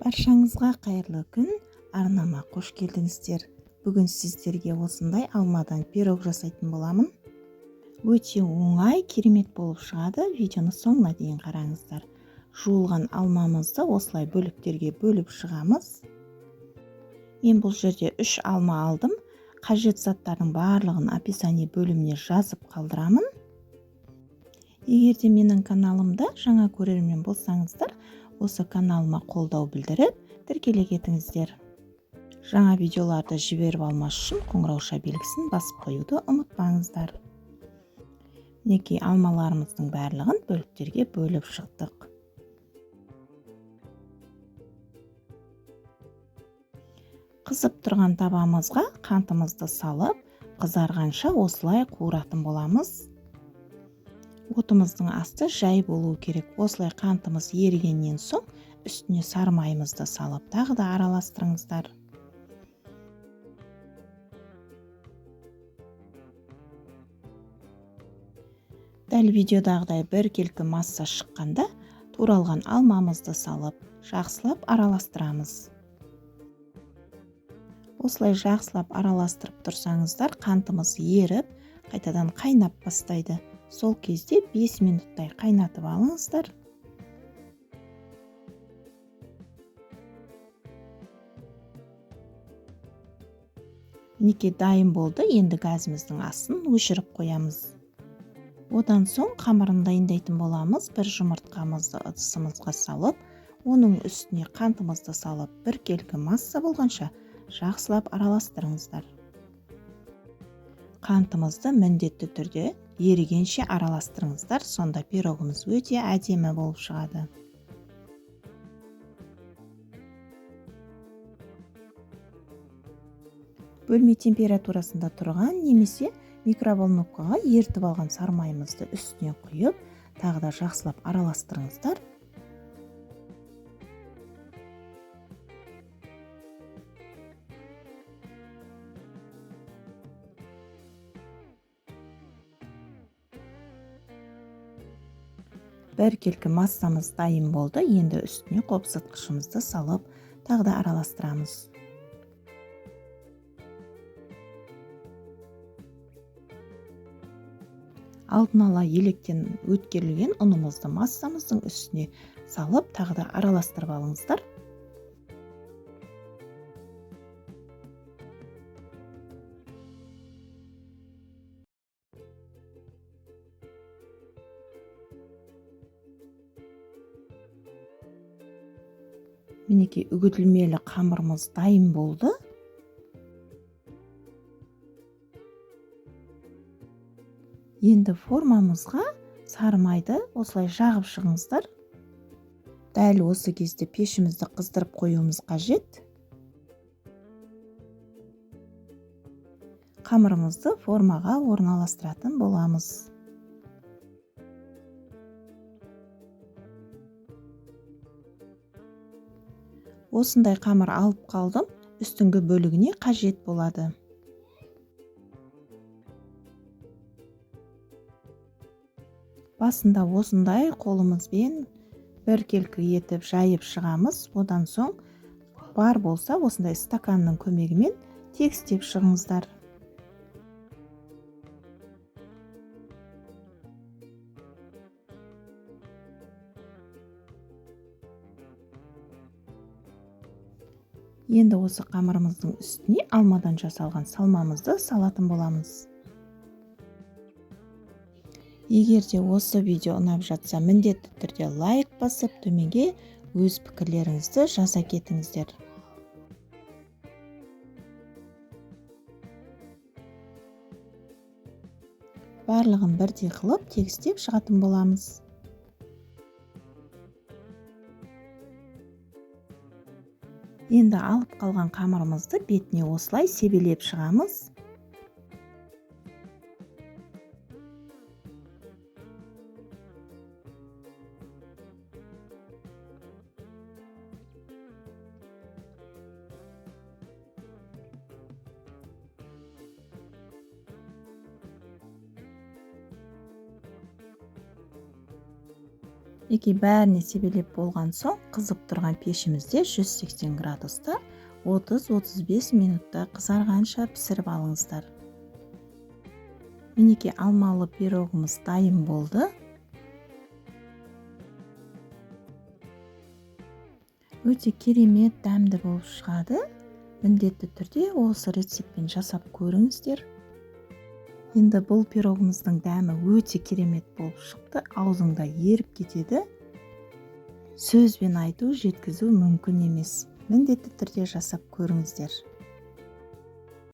Баршаңызға қайырлы күн, арнама қош келдіңіздер. Бүгін сіздерге осындай алмадан пирог жасайтын боламын. Өте оңай, керемет болып шығады. Видеоны соңына дейін қараңыздар. Жуылған алмамызды осылай бөліктерге бөліп шығамыз. Мен бұл жерде 3 алма алдым. Қажет заттардың барлығын описание бөліміне жазып қалдырамын. Егер де менің каналымда жаңа көрермен болсаңыздар, осы каналыма қолдау білдіріп, тіркеле кетіңіздер. Жаңа видеоларды жіберіп алмас үшін қоңырауша белгісін басып қоюды ұмытпаңыздар. Мінекей, алмаларымыздың барлығын бөліктерге бөліп шықтық. Қызып тұрған табамызға қантымызды салып, қызарғанша осылай қуыратын боламыз. Отымыздың асты жай болу керек. Осылай қантымыз ерігеннен соң үстіне сары майымызды салып, тағы да араластырыңыздар. Дәл видеодағыдай біркелкі масса шыққанда туралған алмамызды салып, жақсылап араластырамыз. Осылай жақсылап араластырып тұрсаңыздар, қантымыз еріп, қайтадан қайнап бастайды. Сол кезде 5 минуттай қайнатып алыңыздар. Мінекей, дайын болды. Енді газымыздың астын өшіріп қоямыз. Одан соң қамырын дайындайтын боламыз. Бір жұмыртқамызды ыдысымызға салып, оның үстіне қантымызды салып, біркелкі масса болғанша жақсылап араластырыңыздар. Қантымызды міндетті түрде ерігенше араластырыңыздар, сонда пирогымыз өте әдемі болып шығады. Бөлме температурасында тұрған немесе микроволновкаға ертіп алған сары майымызды үстіне құйып, тағы да жақсылап араластырыңыздар. Біркелкі массамыз дайын болды. Енді үстіне қопсытқышымызды салып, тағы да араластырамыз. Алдын ала електен өткерілген ұнымызды массамыздың үстіне салып, тағы да араластырып алыңыздар. Мінекей, үгітілмелі қамырымыз дайын болды. Енді формамызға сары майды осылай жағып шығыңыздар. Дәл осы кезде пешімізді қыздырып қоюымыз қажет. Қамырымызды формаға орналастыратын боламыз. Осындай қамыр алып қалдым, үстіңгі бөлігіне қажет болады. Басында осындай қолымызбен біркелкі етіп жайып шығамыз. Одан соң бар болса осындай стаканның көмегімен тегістеп шығыңыздар. Енді осы қамырымыздың үстіне алмадан жасалған салмамызды салатын боламыз. Егер де осы видео ұнап жатса, міндетті түрде лайк басып, төменге өз пікірлеріңізді жаза кетіңіздер. Барлығын бірдей қылып тегістеп шығатын боламыз. Енді алып қалған қамырымызды бетіне осылай себелеп шығамыз. Мінекей, бәріне себелеп болған соң, қызып тұрған пешімізде 180 градуста 30-35 минутта қызарғанша пісіріп алыңыздар. Мінекей, алмалы пирогымыз дайын болды. Өте керемет дәмді болып шығады. Міндетті түрде осы рецептпен жасап көріңіздер. Енді бұл пирогымыздың дәмі өте керемет болып шықты, аузыңда еріп кетеді. Сөзбен айту, жеткізу мүмкін емес. Міндетті түрде жасап көріңіздер.